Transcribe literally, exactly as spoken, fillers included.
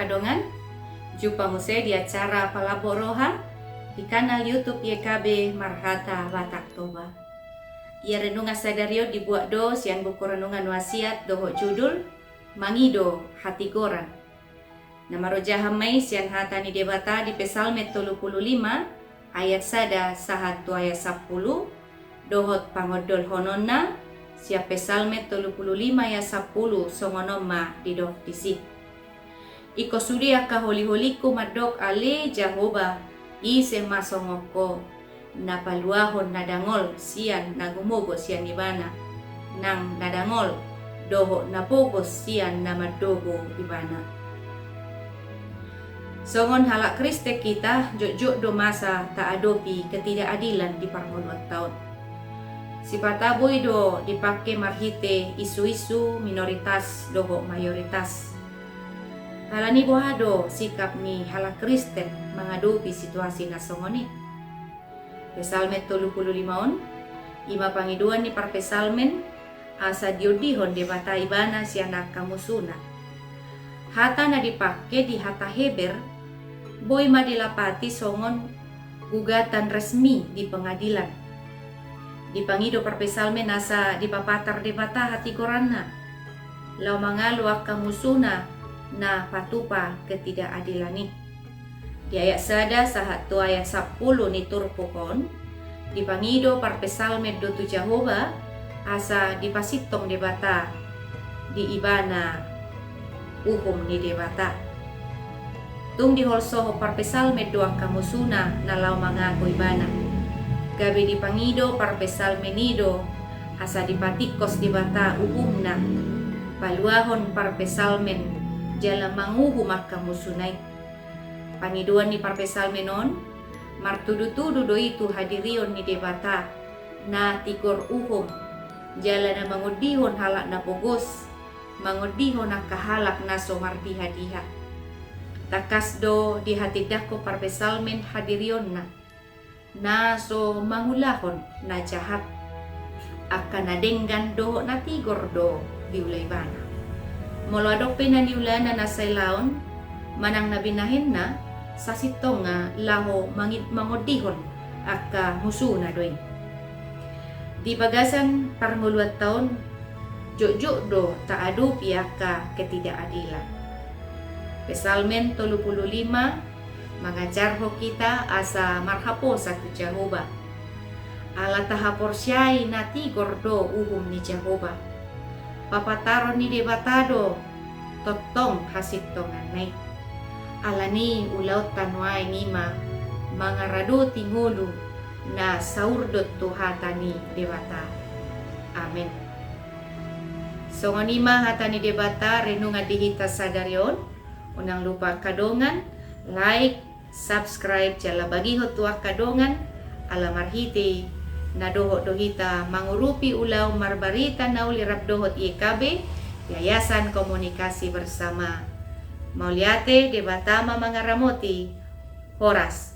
Dongan, jumpa muse di acara Palambok Roha di kanal YouTube Y K B Marhata Batak Toba. Ia renungan sadari on dibuat do sian buku renungan Wasiat dohot judul Mangido Hatigoran. Na marojahan ma i sian hata ni Debata di Psalmen tolu pulu lima ayat sada sahat tu ayat sampulu, dohot pangondolhononna sian Psalmen tolu pulu lima ayat sampulu, songon on ma didok disi. Ingkon sude angka holiholingku mandok, Ale Jahowa, ise ma songon Ho, na paluahon na dangol sian na gumogo sian Ibana, nang na dangol dohot na pogos sian na mandogo Ibana. Songon halak Kristen hita, jotjot do masa taadopi ketidakadilan di parngoluanta on. Sipata boi do dipangke marhite isu-isu minoritas dohot mayoritas. Alani boha do sikap ni halak Kristen mangadopi situasi na songon i? Psalmen tolu pulu lima on, i ma pangidoan ni parpsalmen asa diondihon Debata ibana sian angka musuna. Hata na dipangke di hata Heber boi ma dilapati songon gugatan resmi di pengadilan. Dipangido parpsalmen asa dipapatar Debata hatigoranna laho mangalo angka musuna na patupa ketidakadilan i. Di ayat sada sahat tu ayat sampulu ni turpuk on, dipangido parpsalmen do tu Jahowa asa dipasintong Debata di ibana uhum ni Debata. Tung diholsohon parpsalmen do angka musuna na laho mangago ibana. Gabe dipangido parpsalmen i do asa dipatingkos Debata uhumna, paluahon parpsalmen jala manguhum angka musuna i. Pangidoan ni parpsalmen on martudutudu do i tu hadirion ni Debata na tigor uhum jala na mangondihon halak na pogos, mangondihon angka halak na so mardihadiha. Tangkas do dihatindangkon parpsalmen hadirionna na so mangulahon na jahat. Angka na denggan dohot na tigor do diula ibana. Molo adong pe na niulana na sailaon manang na binahenna, sasintongna laho mangi-, mangondihon angka musuna do i. Di bagasan parngoluanta on, jotjot do taadopi angka ketidakadilan. Psalmen tolu pulu lima mangajarhon hita asa marhaposan tu Jahowa. Ala tahaporseai na tigor do uhum ni Jahowa. Papataron ni Debata do tongtong hasintonganna i. Alani ulaonta nuaeng i ma mangaradoti ngolu na saurdot tu hata ni Debata. Amen. Songon i ma hata ni Debata renungan di hita sadari on. Unang lupa angka dongan, like, subscribe, jala bagihon tu angka dongan, ala marhite na dohot do hita mangurupi ulaon marbarita na uli rap dohot Y K B, Yayasan Komunikasi Bersama. Mauliate, Debata ma mangaramoti. Horas.